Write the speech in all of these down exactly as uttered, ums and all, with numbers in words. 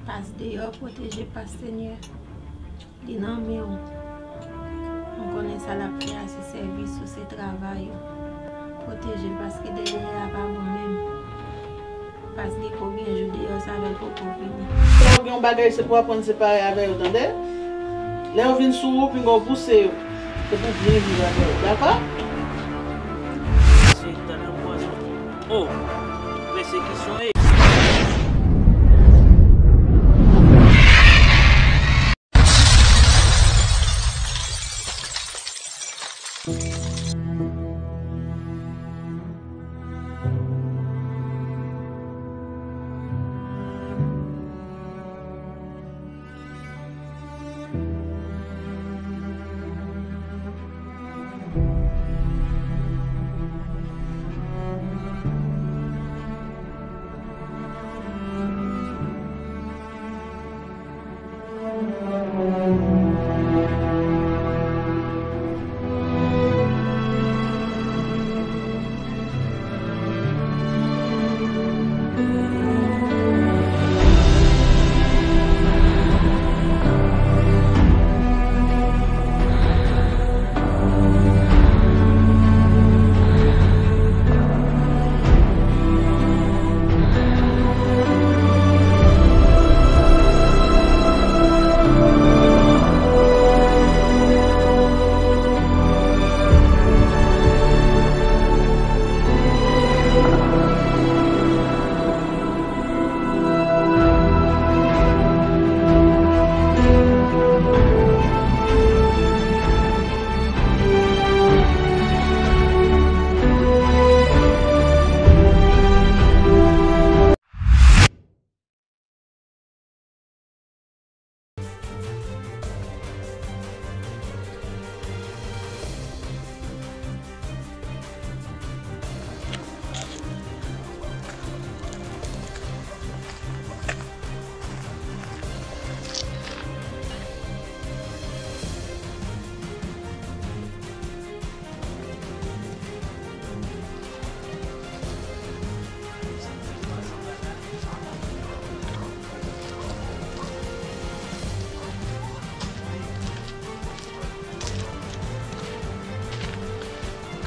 Pas deyò, pwoteje Pas, Senyè. Li nan men w. M konnen sa l ap fè a se sèvis ou, se travay ou. Pwoteje l, paske dèyè a pa bon menm. Pas gen pou gen jou deyò, sa avè l poko vini. Lè w gen yon bagay, se pou w aprann separe avè yo, tande? Lè yo vin sou ou, pinga w pouse yo. Se pou w byen viv avè yo, dakò? Se tan nan pwazon. Oh, pèsekisyon e.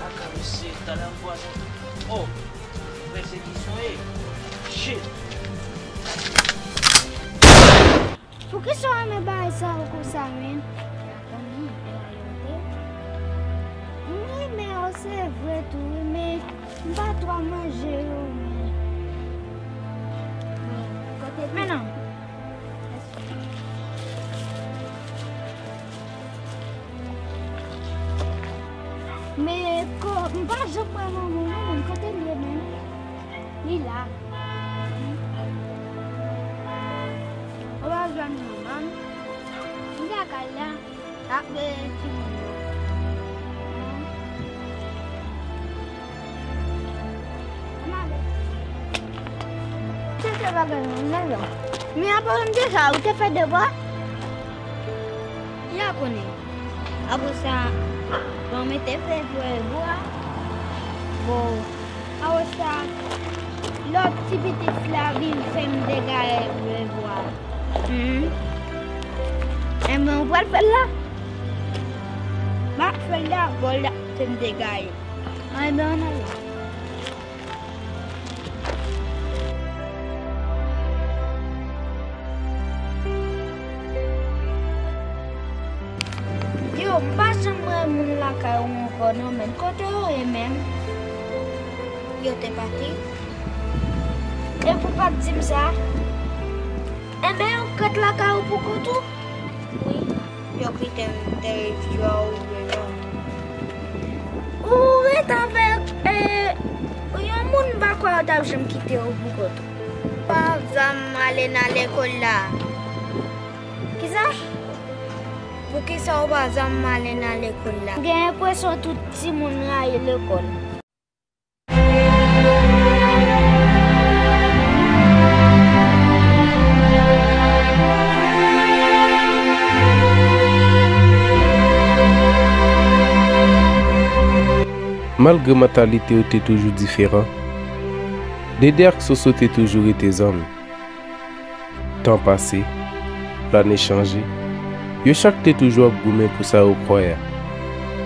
Kaka mesye, talè anpwazonnen. Oh, pèsekisyon e. Shit. Poukisa w renmen bagay sa yo konsa, menn? Konbyen pè yo ye? M renmen yo, se vre tou, wi, men m pa twa manje yo, men. Men non. Men ko-, m pa janm wè manman m, non, men kote l ye, menn? Li la. Ou pa jwenn manman m? Li lakay la. Ap veye timoun yo. Ann ale. Chèche bagay yo, ann ale. Men apre m te sa, ou te fè devwa? Ya konnen. Apre sa, bon, mete fè pou bwa. Bon. Apre sa, lòt ti pitit la vin fè m degaye pou bwa. Hmm. Enben, ou pral fè l la? M ap fè l la, bon, la, fè m degaye. Enben, ann ale. Yo, m pa janm wè moun lakay ou ankò non, menn. Kote yo ye menm? Yo te pati. Epi w pa t di m sa? Enben, yo k ret lakay ou pou kont ou? Wi. Yo kite m te eskize w, wi, non. Ou ret avèk, e, yon moun, m pa kwè yo t ap janm kite w pou kont ou. Pa zam m ale nan lekòl la. Kisa? Poukisa w pa zam m ale nan lekòl la? M gen enpresyon tout timoun rayi lekòl. Malgre mantalite yo te toujou diferan, Dede ak Soso te toujou rete zanmi. Tan pase, lane chanje, yo chak te toujou ap goumen pou sa yo kwè a.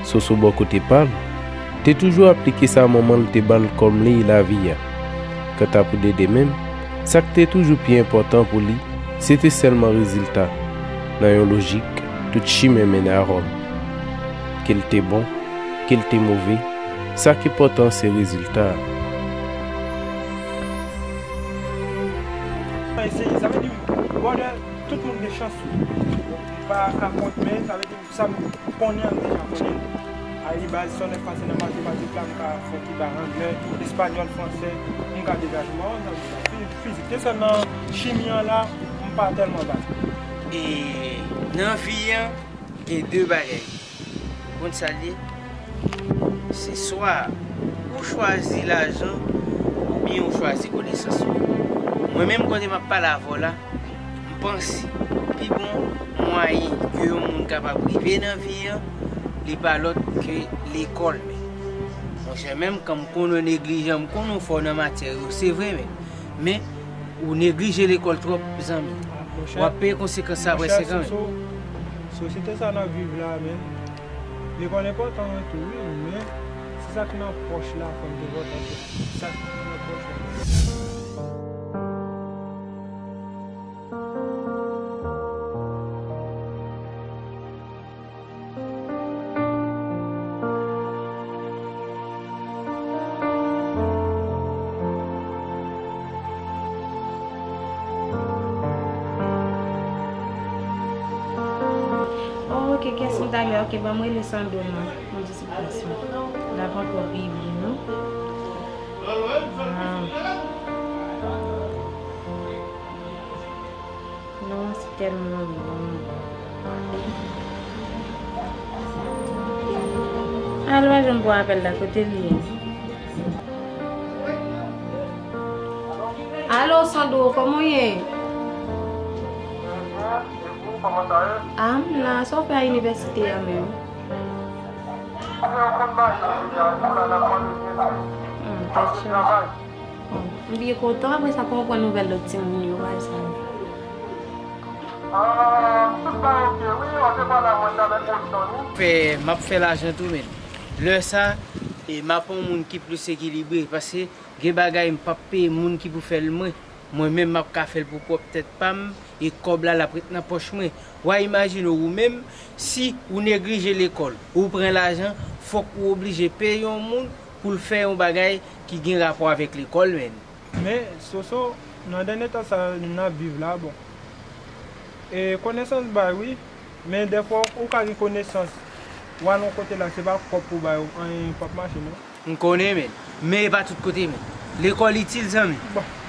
Soso bò kote pa l, te toujou aplike sa manman l te ba l kòm liy lavi a. Kanta pou Dede menm, sa k te toujou pi enpòtan pou li, se te sèlman rezilta. Nan yon lojik, tout chimen mennen a Ròm. Ke l te bon, ke l te move, sa k enpòtan se rezilta a. Eseye, sa vle di, brother, tout moun gen chans. M pa ka kont, men sa vle di, sa m konnen, m deja konnen. Ay, li baz, sònèt pase nan matematik la, m ka fè ki ba anglè, espanyòl, fransè, m ka degaje mwen, nan fi- fizik. Te sèl nan chimi an la, m pa tèlman baz. E nan vi an, gen de bagay. Ou konn sa l ye? Se swa ou chwazi lajan oubyen ou chwazi konesans ou. Mwen menm kote m ap pale avè w la, m panse pi bon mwayen ke yon moun kapab rive nan vi an, li pa lòt ke lekòl men. Monchè, menm kan m konnen w neglijan, m konnen w fò nan matyè yo, se vre men. Men, ou neglije lekòl twòp, zanmi. W ap peye konsekans sa apre se kanmenm. Sosyete sa n ap viv la, men, lekòl enpòtan wi tou, wi, men se sa k nan pòch la, fò n te kontan tou. Sa k nan pòch la. Oh, ok, kiyès m ta gen? Ok, ban m rele Sandro non. Mwen di se plas mwen. L ap ankò pi byen non. Ah. Non, se tèlman bon. Alo, pa janm pran apèl la, kote l ye? Alo, Sandro, kòman w ye? Ah, m la, sa w fè a inivèsite a menm? Hmm, tèt chaje. Bon, m byen kontan, apre sa pou m pran nouvèl lòt timoun yo, bagay sa yo. Fè, m ap fè lajan tou, men lè sa, e, m ap yon moun ki plis ekilibre, paske gen bagay m p ap peye moun ki pou fè l mwen. Mwen menm m ap ka fè l pou pwòp tèt pa m, e kòb la l ap ret nan pòch mwen. W a imajine w, ou menm, si ou neglije lekòl, ou pran lajan, fòk ou oblije peye yon moun pou l fè yon bagay ki gen rapò avèk lekòl, menn. Men, Soso, nan dènye tan sa n ap viv la, bon, e konesans bay wi, men dèfwa ou ka gen konesans, w al yon kote la, se pa kòb pou bay ou, anyen p ap mache non. M konnen, men, men e pa tout kote, men. Lekòl itil, zanmi.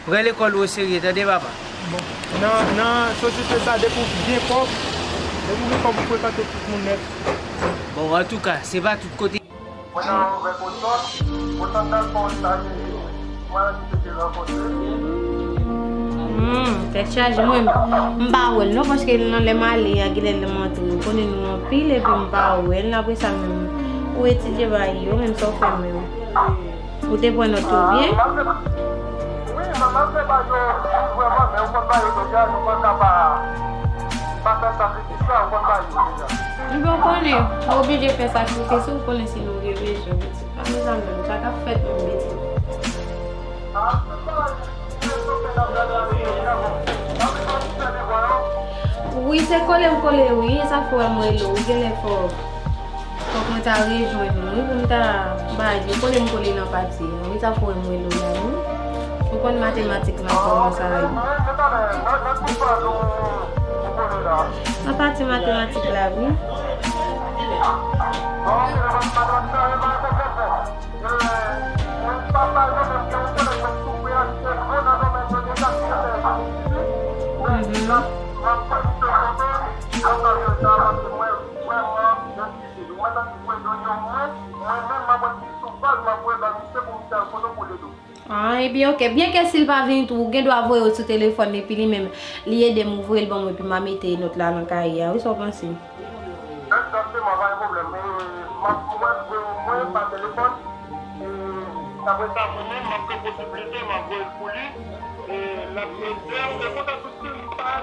Pran lekòl ou oserye, tande, papa. Bon, nan, nan sosyete sa, depi w gen kòb, depi w gen kòb, ou frekante tout moun nèt. Bon, antouka, se pa tout kote. Mwen nan Wovè Poton, Poton nan fon sa, se mwen ki te rankontre. Hmm, tèt chaje, mwen, m pa wè l non, paske nan lè m ale a, genlè lè m antre, ou konnen nou anpil, epi m pa wè l, apre sa menm, ou etidye bagay yo, menm sa w fè menm. Ou te pran nòt yo byen? Wi, mwen, mwen fè bagay yo vrèman, men ou konn bagay yo deja, nou konn ka pa, pa fè sakrifis la, ou konn bagay yo deja. Ebyen, ou konnen, ou oblije fè sakrifis, ou konnen si nou gen bezwen, pitit. Pa mezanmi, sa k ap fèt menm, pitit? Wi, se kole m kole, wi, sa fè w wè m rele w, genlè fò. Fòk mwen ta rejwenn ou wi pou m ta bay li. Kole m kole nan pati an wi, sa fè w wè m rele w la wi. Ou konn matematik la kòman sa ye. Nan pati matematik la wi. Ah, ebyen, ok. Byenke si l pa vini tou, ou gen dwa voye yo sou telefòn, epi li menm, li ede m, ou voye l ban mwen, epi m a mete nòt la nan kaye a. Wi, sa w panse? Egzakteman, pa gen pwoblèm. E, m ap voye l voye mwen pa telefòn. E, apre sa, mwen menm, m ap gen posiblite, m ap voye l pou li. E, l ap, e, lè m gen kontak sou li, m pa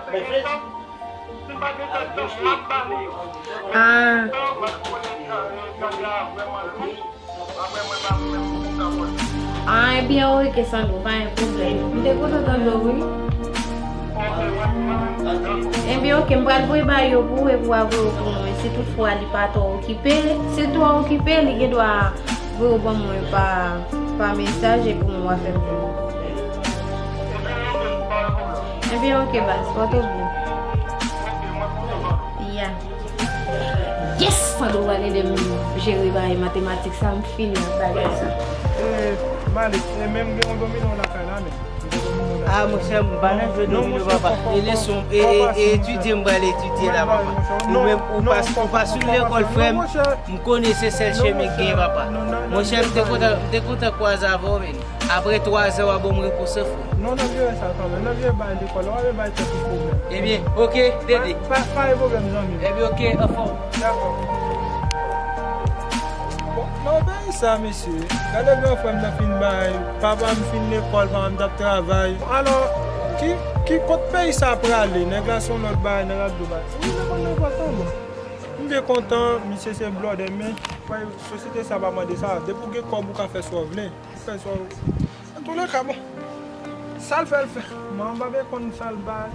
Ah. Ah, ebyen, ok, Sandro, pa gen pwoblèm. M te kontan tande w, wi. Ebyen, ok, m pral voye ba yo pou ou epi w a voye yo pou mwen, si toutfwa li pa twò okipe. Si l twò okipe, li gen dwa voye yo ban mwen pa, pa mesaj epi mwen w a fè l pou mwen. Ebyen, ok, baz, pòte w byen. Ya. Yes! Sandro pral ede m jere bagay matematik sa, m fini ak bagay sa. Eh, Malik, e menm gen yon domino lakay la, men. Ah, monchè, m pa nan jwe domino, papa. E leson, e, e, e etidye, m pral etidye la, papa. Ou menm, ou pa, ou pa sou lekòl, frè m. M konnen se sèl chemen k genyen, papa. Monchè, m te kontan, m te kontan kwaze avè w, men. Apre twa zè, w a ban m repons an, frè. Non, n ap jere sa kanmenm. N ap jere bagay lekòl la, w ap jere bagay tèt ou pwoblèm. Ebyen, ok, Dede. Pa, pa, pa gen pwoblèm, zanmi m. Ebyen, ok, anfòm. Dakò. Bon, nan peyi sa, mesye, gade gran frè m nan fin bay, papa m fin lekòl, papa m t ap travay. Alò, ki, ki kot peyi sa prale? Nèg la se yon lòt bagay, nèg la ap di w bagay. Wi, nèg la konn nenpòt tan, bon. M byen kontan, misye se blòdè, men, frè, sosyete sa pa mande sa. Depi w gen kòb, ou ka fè sa w vle. Fè sa w. Antouleka, bon. Sa l fè, l fè. Mwen, m pa byen konn sa l bay.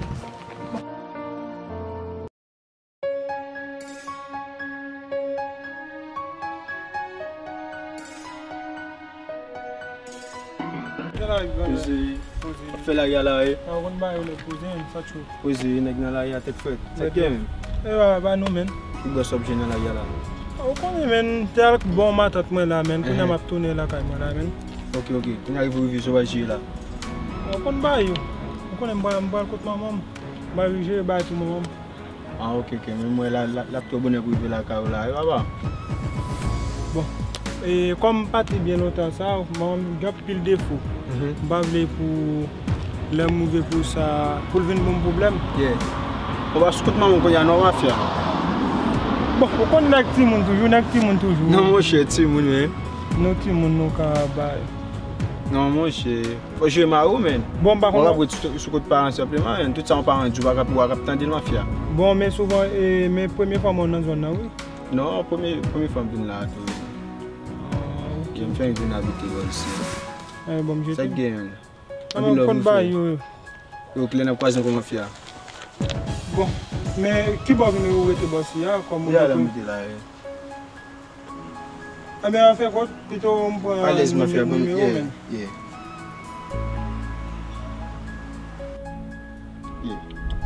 Poze. Poze. Fè lari a la, e. A, ou konn bagay yo lè poze, men, sa tchou. Poze, nèg nan lari a tèt frèt. Sa k gen menm? E, ba, ba nou, men. Ki bòs w ap jwenn nan lari a la? Ou konnen, men, te al bon matant mwen la, men. Kounye a m ap tounen lakay mwen la, men. Ok, ok. Kounye a rive, rive, sa w al jere la? Ou konn bagay yo. Ou konnen m pral, m pral kot manman m. M pral jere bagay pou manman m. Ah, ok, ok. Men mwen la, la, l ap twò bonè pou rive lakay ou la, wi, papa. Bon. E kòm m pati byen lontan sa, manman m gen anpil defo. Mhm. M pa vle pou lè m rive pou sa, pou l vin ban m pwoblèm. Yeah. Bon, baz, kot manman w kounye a, non, mafya? Bon, ou konn nèg timoun toujou, nèg timoun toujou. Non, monchè, timoun, men. Nou timoun, nou ka bay. Non, monchè. Fò jere mari w, men. Bon, m pa konn. Ou ap ret sou, sou kot paran senpleman, men. Tout sa yon paran di w pa ka pou w pa ka tande l, mafya. Bon, men souvan, e, men premye fwa mwen nan zòn nan, wi. Non, premye, premye fwa m vin la a tou, wi. Ah, ok. E m fenk vin abite bò isi. Eh, bon, m jete. Sa k gen, men? Anpil love, wi, frè. Yo, klè, n ap kwaze ankò, mafya. Bon, men ki bò ou rete bò isi a, kòm ou... Ya, la, m rete la, wi. Ebyen, an fen kont, pito m pran nimewo w, men. Yeah, yeah.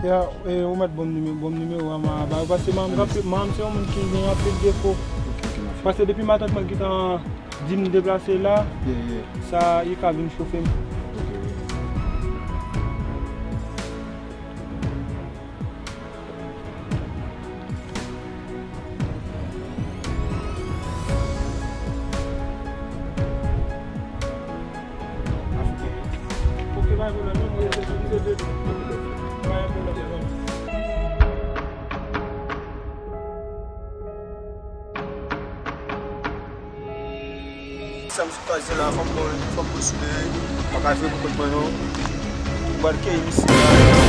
Ya, e, ou mèt ban m nimewo, ban m nimewo a, m a ba yo, paske manman m se yon moun ki gen anpil defo. Ok, ok, mafya. Paske depi matant mwen gentan di m deplase la, yeah, yeah, sa li ka vin chofe m. Ok, wi. Sa m sou kaze la, fòk mwen, fòk mwen soule. Pa ka jwe pou kont mwen non. M pral keyi misye la.